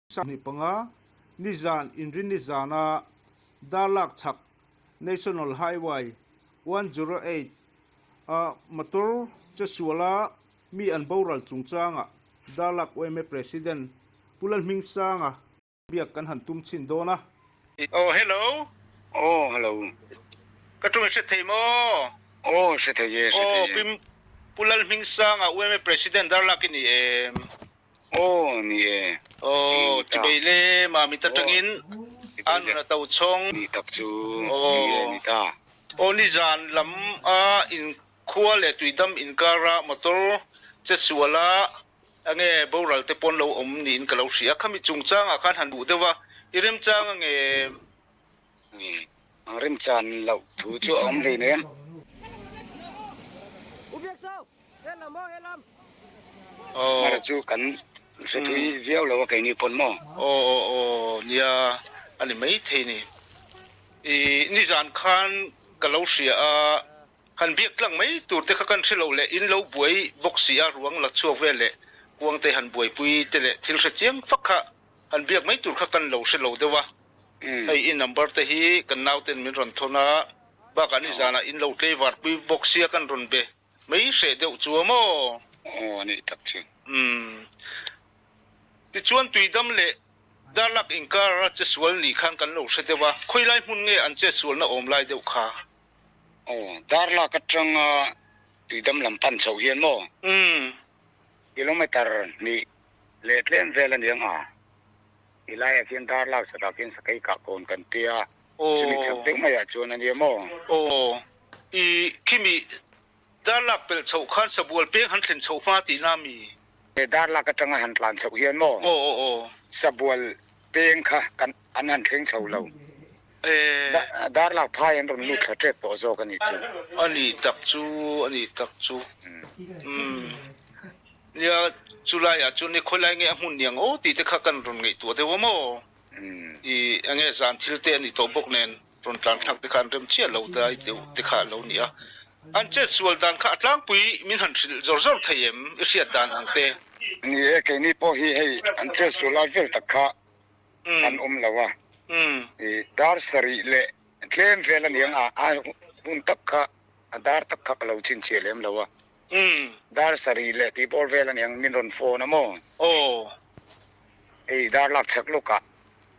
25 nizan Inrinni zana Darlak chhak National Highway 108 a motor che suala mi an boral chungchangah Darlak yma President Pu Lalhmingsanga biak kan han tum chhin dawn a. Aw hello. Aw hello. Ka tum i hre thei maw? Aw hre thei e hre thei e. Aw Pu Lalhmingsanga yma President Darlak i ni em? Aw ni e. Aw ti bei le mami ta tangin a nun a to chhawng. Ni tak chu ni e ni ta. Aw nizan lam a in khua leh tuidam inkara motor che sual a enge boral te pawn lo awm niin ka lo hria. Khami chungchangah khan han duh deuh a, i remchang ange. Ni ang remchan loh thu chu a awm hlei nen. Mara chu kan hre thui viau lo a keini pawn maw? Aw aw aw nia a ni maithei ni. I nizan khan ka lo hria a, han biak tlang mai tur te kha kan hre lo leh in lo buai bawk si a, ruang la chhuak vel leh kuang te han buaipui te leh thil hre chiang fak kha han biak mai tur kha kan lo hre lo deuh a. Hei i number te hi kan nauten min rawn thawn a, bakah nizanah in lo tlei varpui bawk sia kan rawn be mai hreh deuh chu a maw? Aw a nih tak chu. Umm. Tichuan Tuidam leh Darlak inkar a chesual ni khan kan lo hre deuh a, khawilai hmun nge an chesualna awm lai deuh kha? Aw, Darlak atanga Tuidam lam pan chhoh hian maw? Umm. Kilometer hnih leh tlem vel a niang a. Ti laiah khian dar lak sakah khian sakei kah kawn kan ti a, chumi chhak deuh maiah chuan a nia maw? Aw, i khimi dar lak pelh chhoh khan sabual peng han thlen chhoh hma tihna mi? He dar lak atanga han tlan chhoh hian maw? Aw aw aw. Sabual peng kha kan an han thleng chho lo. E. Dar lak phai an rawn lut thla tep tawh zawk a nih chu. A nih tak chu, a nih tak chu. Umm. Nia, chulaiah chuan ni khawilai nge a hmun niang aw tih te kha kan rawn ngaihtuah deuh a maw? I enge zan thil te a ni tawh bawk nen rawn tlan thlak te kha an rem chiah lo dai deuh te kha a lo ni a. An chet sual dan kha a tlangpui min han hrilh zawr zawr thei em i hriat dan ang te? Ni e, keini pawh hi hei an chet sual lai vel tak kha an awm lo a. I dar sarih leh tlem vel a niang a, a hun tak kha a dar tak kha ka lo chhinchhiah lem lo a. Umm. Dar sarih leh tih bawr vel aniang min rawn phone a maw? Aw. Hei dar lak chhak lawkah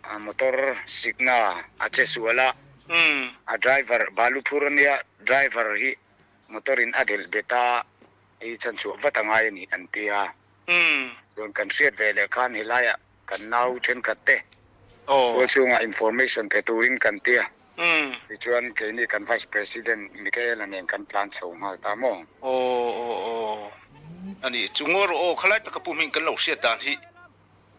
a motor sikna a che sual a. Umm. A driver balu phur ania driver hi motor in a delh bet a, hei chhanchhuah vat a ngai a ni an ti a. Umm. Chuan kan hriat ve leh khan helaiah kan nau thenkhat te Aw. Pawl chhungah information pe turin kan ti a. Umm. Tichuan keini kan Vice President Michaela nen kan tlan chho nghal ta maw? Aw aw aw. A nih chu ngaw rawh aw, khalai taka pu hming kan lo hriat dan hi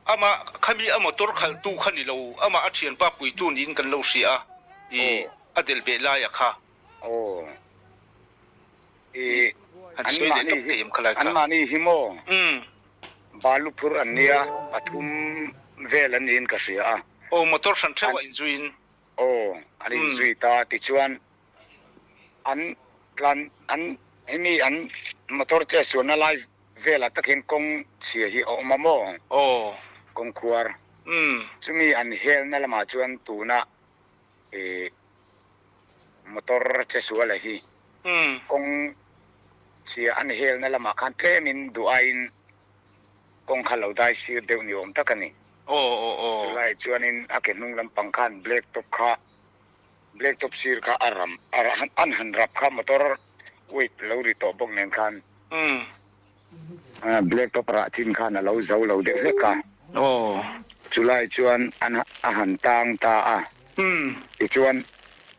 amah khami a motor khalhtu kha ni lo, amah a thianpa puitu niin kan lo hria a, i a delh beh laia kha. Aw. I Han sawi leh tawp thei em khalai kha? Anmahni hi maw? Umm. Balu phur an nia, pathum vel an niin ka hria a. Aw, motor hran theuh a inzuiin. Aw, an inzui ta tichuan an tlan an hemi an motor che sualna lai velah tak hian kawng chhia hi a awm a maw? Aw. Kawng khuar. Chumi an helna lamah chuan tuna ih motor che suala hi kawng chhia an helna lamah khan tlemin duh aiin kawng kha lo dai sir deuh ni awm tak a ni. Aw aw aw. Chulaiah chuanin a ke hnung lampang khan black top kha black top sir kha a ram a an han rap kha motor weight lo ri tawh bawk nen khan black top rah chin khan a lo zo lo deuh hlek a. Aw. Chulaiah chuan an a han tang ta a. Tichuan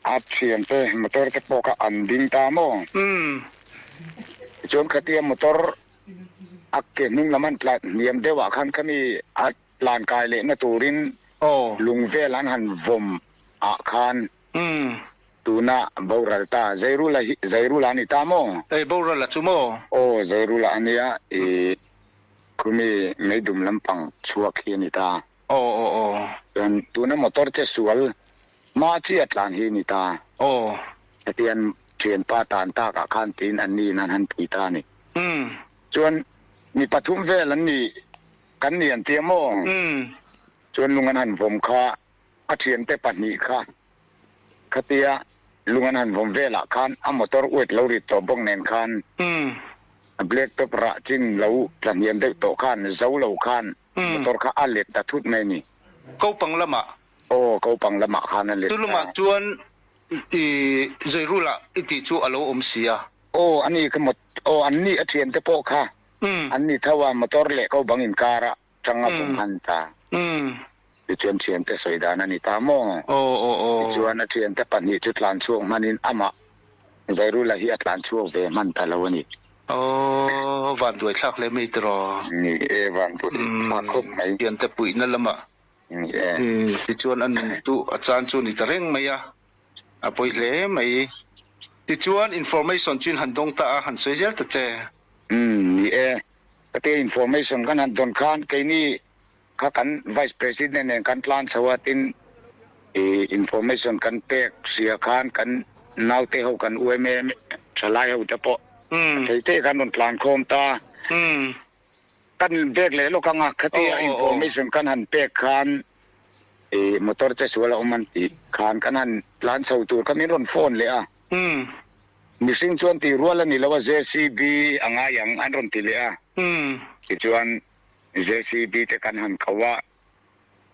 a thiante motor te pawh kha an ding ta maw? Tichuan khatia motor A ke hnung lam an tlan hniam deuh ah khan khami a tlan kai leh na turin lung vel an han vawm ah khan tuna boral ta Zairula hi Zairula a ni ta maw? Ei boral a chu maw? Aw Zairula a nia i khumi meidum lampang chhuak hi a ni ta. Aw aw aw. Chuan tuna motor che sual hma chi a tlan hi a ni ta. Aw. Hetiang thianpa tan takah khan tiin an niin an han pui ta a ni. Umm. Chuan mi pathum vel an ni kan ni an ti a maw? Umm. Chuan lung an han vawm kha a thiante pahnih kha khatia lung an han vawm velah khan a motor weight lo rit tawh bawk nen khan a black top rah chin lo tla hniam deuh tawh khan zo lo khan motor kha a let ta thut mai a ni. Kopang lamah. Aw, kopang lamah khan a let ta. Chu lamah chuan i Zairula i tih chu a lo awm si a. Aw, a ni ka mot, aw an ni a thiante pawh kha an ni tho a, motor leh kopang inkara Chang a vawm hman ta. Tichuan thiante sawi dan a ni ta maw? Tichuan a thiante pahnih chu tlan chhuak hmanin amah Zairula hi a tlan chhuak ve hman ta lo a ni. Aw, van duai thlak hle mai tiraw? Ni e, van duai thlak khawp mai. Thiante puihna lamah. Ni e. Tichuan a nun chu a chan chu a ni ta reng mai a, a pawi hle mai. Tichuan information chu in han dawng ta a, han sawi zel ta che. Ni e. Ka tia information kan han dawn khan keini kha kan Vice President nen kan tlan chho a tin i information kan pek hria khan kan naute ho kan UMA thalai ho te pawh a thei thei khan rawn tlan khawm ta. Kan bek leh lawk anga khatia information kan han pek khan i motor che sual a awm an tih khan kan han tlan chho tur kha min rawn phone leh a. Mihring chuan tih rual a ni lo a, JCB a ngai ang an rawn ti leh a. Tichuan JCB te kan han ko a,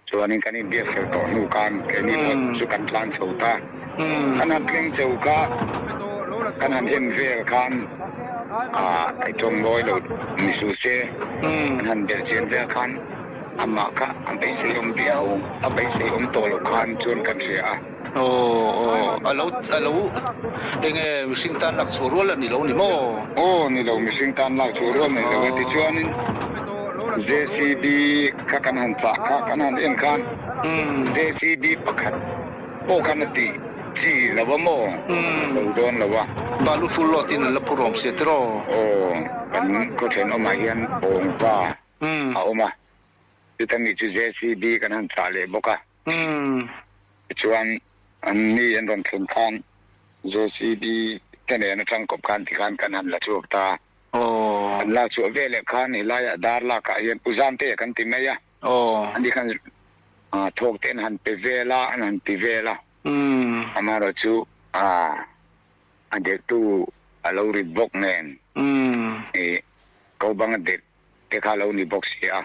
chuanin kan inbiak fel tawh hnu khan keini pawh chu kan tlan chho ta. Kan han thleng chho kha kan han en vel khan a tawng ngawi lo ni suh se, kan han belhchian vel khan amah kha a beisei awm viau, a beisei awm tawh loh khan chuan kan hria a. Aw aw, a lo a lo enge mihring tan lak chhuah rual a ni lo ni maw? Aw ni lo, mihring tan lak chhuah rual nei lo a, tichuanin JCB kha kan han chah kha kan han en khan JCB pakhat pawh khan a tih chi lo a maw? A lo dawn lo a. Balu full load in an la phur awm sia tiraw? Aw, kan khaw thenawmah hian awngpa a awm a, chuta mi chu JCB kan han chah leh bawk a. Tichuan, an ni an rawn thlun khan JCB te nen atang kawp khan tikhan kan han la chhuak ta. An lak chhuah veleh khan helaiah dar lakah hian Pu Zamtea kan ti mai a, ani khan thawk te an han pe vel a, an han ti vel a. Amaherawhchu a delhtu a lo rit bawk nen ko banga delh te kha lo ni bawk si a,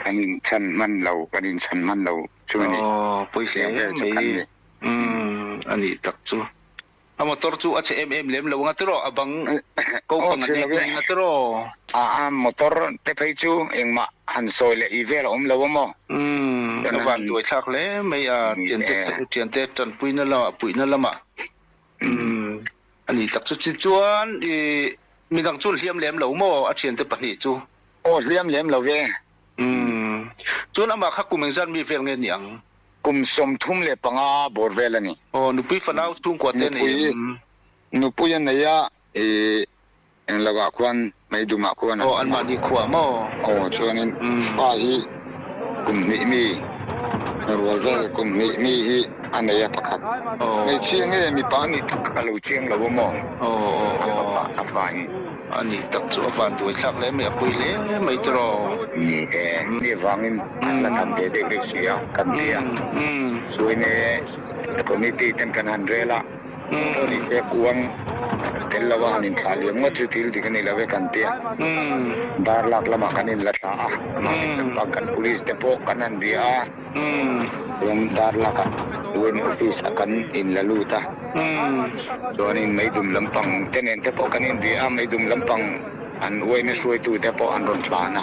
kan inchhan hman lo, kan inchhan hman lo chu a ni. Aw, pawi hle Tiang vel chu kan mai. ni. Umm, a nih tak chu. A motor chu a chhe em em lem lo anga tiraw? A bang ko Aw, pang a chhe nek lo e. anga tiraw? A, a motor te phei chu engmah han sawi leh i vel a awm lo a maw? Umm, a van tuai thlak hle mai a, Ni thiante e. thiante tanpuina lamah, puihna lamah. Umm, a nih tak chu. Tichuan i midang chu hliam lem lo maw a thiante pahnih chu? Aw, hliam lem lo ve. Umm, chuan amah kha kum engzat mi vel nge ni ang? Kum 35 bawr vel a ni. Aw, nupui fanau chhungkua te nei em? Nupui a nei a, i eng lovah khuan Meidumah khuan an awm a. Aw, anmahni khuah maw? Aw, chuanin pa hi kum hnih mi, rual vel kum hnih mi hi a nei a pakhat. Hmeichhia nge mipa a nih tak a lo chiang lo a maw? Aw, aw, A fapa, a fa hi. A nih tak chu a van duai thlak hle mai, a pui hle mai tiraw? Ni e, ni vangin an la tham ve deuh deuh si a, kan ti a. Suaine committee ten kan han rel a. Motor i pek uang tel lo a han inthlah liam ngawt chu thil dik a ni lo e kan ti a. Dar lak lamah kan inla thla a, mahni lampang kan police te pawh kan han bia a, chuan dar lakah UN office ah kan inla lut a, chuanin meidum lampang te nen te pawh kan inbia a, meidum lampang an UN hruaitu te pawh an rawn tlan a,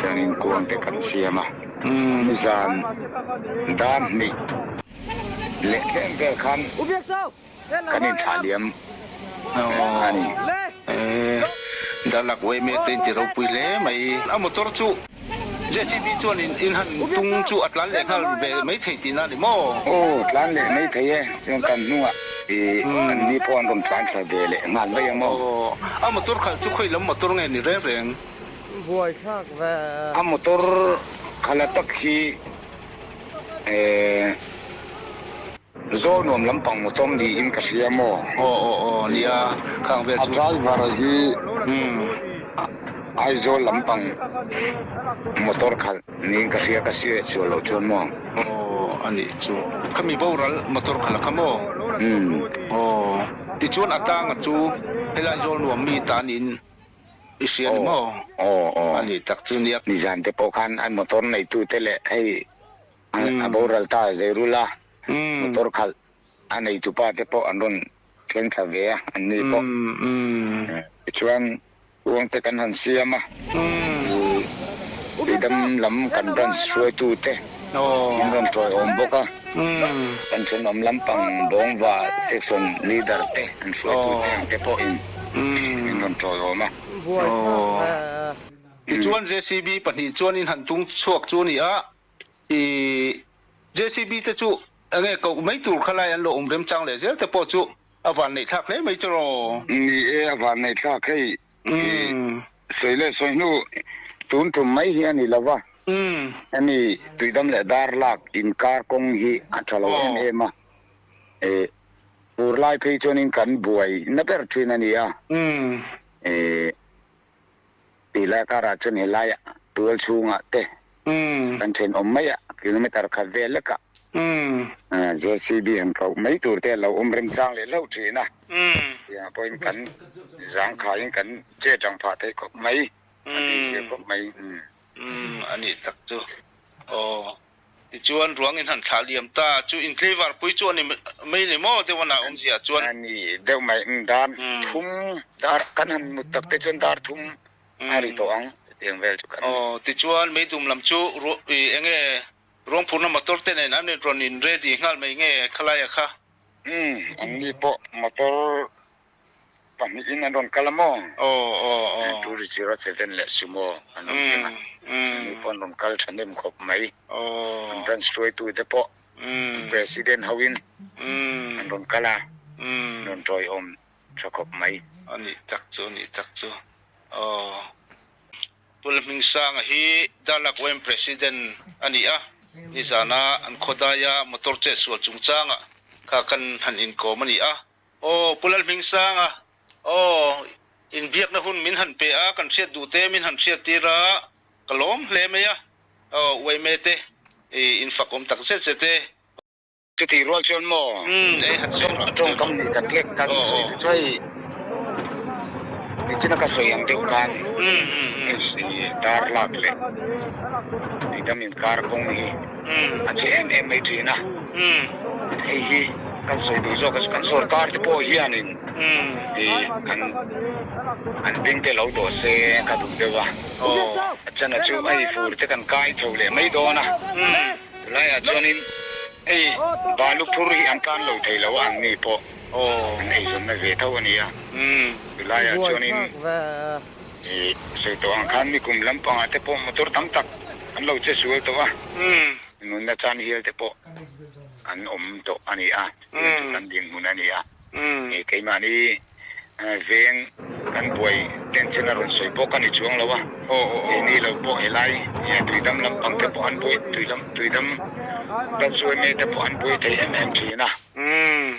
chuanin kuang te kan siam a, nizan dar hnih. Leh tlem vel khan kan inthlah liam a ni. Darlak uai mek te inti ropui hle mai. A motor chu JCB chuan in han tung chu a tlan leh nghal ve mai thei tihna a ni maw? Aw, tlan leh mai thei e. Chuan kan hnungah i an ni pawh an rawn tlan thla ve leh nghal mai ang aw. Aw, a motor khalh chu khawi lam motor nge ni reng reng? Buaithlak ve. A motor khalh a tak hi. Eeh Zawl nuam lampang motor niin ka hria maw? Aw aw aw nia khang vel chu. A driver hi Aizawl lampang motor khalh niin ka hria ka hriat sual loh chuan maw? Aw a nih chu. Khami boral motor khalh a kha maw? Umm. Aw tichuan a tanga chu helai zawl nuam mi ta niin i hria ni maw? Aw aw. A nih tak chu nia. Nizan te pawh khan an motor neitute leh hei a boral ta Zeirula motor khalh a neitupa te pawh an rawn thleng thla ve a, an ni pawh. Tichuan Kuang te kan han siam a, Tuidam lam kan branch hruaitu te min rawn tawiawm bawk a, kan thenawm lampang Bawngva section leader te an hruaitu te ang te pawhin min rawn tawiawm a. Tichuan JCB pahnih chuan in han tung chhuak chu a ni a, I JCB te chu enge koh mai tur kha lai an lo awm remchang leh zel te pawh chu a van neih thlak hle mai chu raw. Ni e, a van neih thlak hei. I sawi leh sawi hnu tun tum mai hi a ni lo va, hemi tuidam leh dar lak inkar kawng hi a tha lo em em a, i fur lai phei chuanin kan buai na ber thin a ni a, i Tih lai karah chuan helai tual chhungah te kan thenawm mai a, kilometer khat vel lekah JCB han koh mai tur te a lo awm remchang leh hlauh thin a, tiangah pawhin kan zangkhaiin kan che tang phah thei khawp mai, a tih zia khawp mai. A nih tak chu aw. Tichuan ruang in han thlah liam ta chu in tlei var pui chu a ni mai ni maw deuh a na awmzia chuan. A ni deuh mai, umm dar thum dar kan han mut tak te chuan dar thum a ri tawh ang chutiang vel chu kan. Aw tichuan meidum lam chu ih enge ruangphurna motor te nen an rawn in ready nghal mai nge khalai a kha. Umm an ni pawh motor Pahnihin an rawn kal a maw? Aw, aw, aw. 207 leh Sumo an rawn thleng a. Ani pawh an rawn kal thahnem khawp mai. Aw. An branch hruaitute pawh an president hoin an rawn kal a, an rawn tawiawm tha khawp mai. A nih tak chu, a nih tak chu. Aw. Pu Hmingsanga hi Darlak YM President a ni a, nizana an khawdaia motor chetsual chungchanga kha kan han inkawm a ni a. Aw, Pu Lalhmingsanga, aw, inbiakna hun min han pe a, kan hriat duh te min han hriat tir a, ka lawm hle mai a, aw, uaime te, i infak awm tak zet zet e. Chutih rual chuan maw, tawngkam nih khat lek khan sawi te chu hei nichina ka sawi ang deuh khan hei dar lak leh tuidam inkar kawng hi a che em em mai thin a, hei hi kan sawi duh zawk a chu kan sorkar te pawh hianin ih an an beng te lo dawh se ka duh deuh a, a chana chu hei fur te kan kai chho leh mai dawn a, chulaiah chuanin hei balu phur hi an tan lo thei lo a an ni pawh an eizawnna ve tho a ni a, chulaiah chuanin ih sawi tawh ang khan nikum lampangah te pawh motor tam tak an lo che sual tawh a, nunna chan hial te pawh an awm tawh a ni a, chutiang chu kan dinhmun a ni a. Keimahni veng kan buai tension a rawn sawi bawk a ni chuang lo a, keini lo pawh helai tuidam lampang te pawh an buai, tuidam tuidam Lalsuaime te pawh an buai thei em em thin a,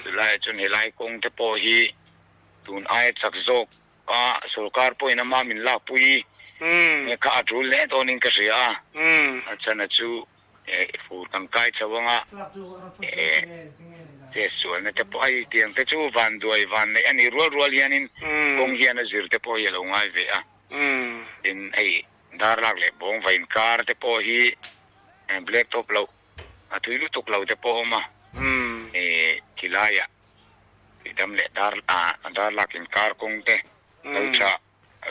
chulaiah chuan helai kawng te pawh hi tun aia chak zawk a sorkar pawhin ama min lakpui kha a tul hle dawnin ka hria a, a chhan a chu fur kan kai chho anga che sualna te pawh hei tiang te chu van duai van neih a ni rual rual hianin kawng hian a zir te pawh hi a lo ngai ve a, tin hei darlak leh bawng va inkar te pawh hi black top loh a thui lutuk lo te pawh a awm a, khilaiah Tuidam leh dar dar lak inkar kawng te lo tha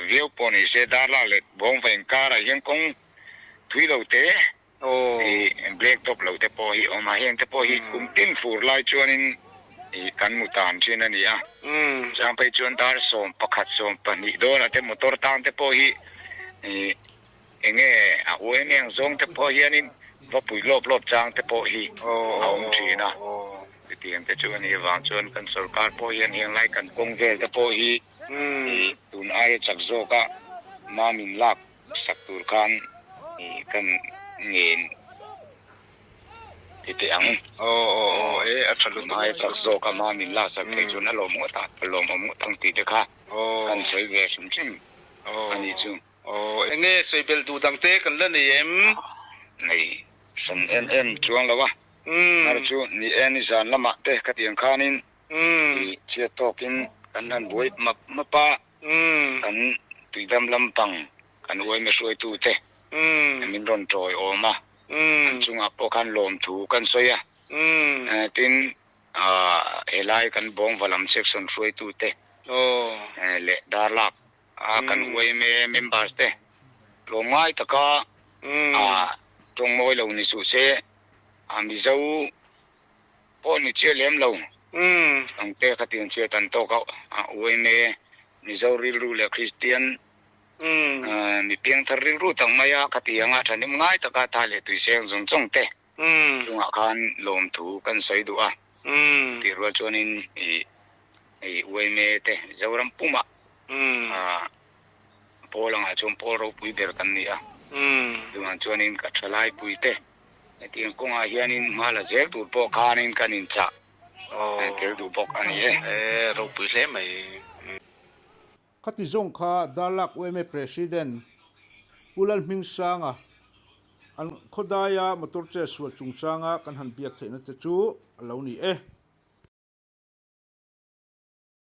viau pawh ni se dar lak leh bawngva inkarah hian kawng thui lo te ih black top lo te pawh hi a awm a, heng te pawh hi kum tin fur lai chuanin ih kan mu tan thin a ni a, chang phei chuan dar 11 12 dawnah te motor tang te pawh hi ih enge a uaim eng zawng te pawh hianin va pui lawp lawp chang te pawh hi a awm thin a. Chutiang te chu a nih avang chuan kan sorkar pawh hian heng lai kan kawng vel te pawh hi tun aia chak zawka mam in lak sak tur khan kan ngen ti teh ang. Tun aia chak zawka mam in lak sak theih chuan a lawm ngawt a, a lawmawm ngawt ang tih te kha kan sawi ve hrim hrim a nih chu. Aw, enge sawi belh duh dang te kan la nei em? Nei hran em em chuang lo a. Hnar chu ni e nizan lamah te ka tiang khanin i chhiat tawkin kan han buai map map a, kan tuidam lampang kan uaime hruaitu te min rawn tawiawm a, an chungah pawh khan lawmthu kan sawi a. Tin, helai kan Bawngva lam section hruaitu te leh Darlak a kan yma members te tlawmngai taka tawng mawi lo ni suh se, a Mizo pawh ni chiah lem lo ang te khatiang chhiat an tawk a, yma Mizo rilru leh Kristian mi piangthar rilru tak maia khatianga thahnem ngai taka tha leh tuiseng zawng zawng te chungah khan lawmthu kan sawi duh a, tih rual chuanin ih yma te Zoram pumah pawl angah chuan pawl ropui ber kan ni a, chuvang chuanin ka thalaipui te hetiang kawngah hianin hma la zel tur pawh khanin kan inchah tel duh bawk a ni e. Ropui hle mai. Khati zawng kha Darlak yma President Pu Lalhmingsanga an khawdaia motor che sual chungchanga kan han biak theihna te chu a lo ni e.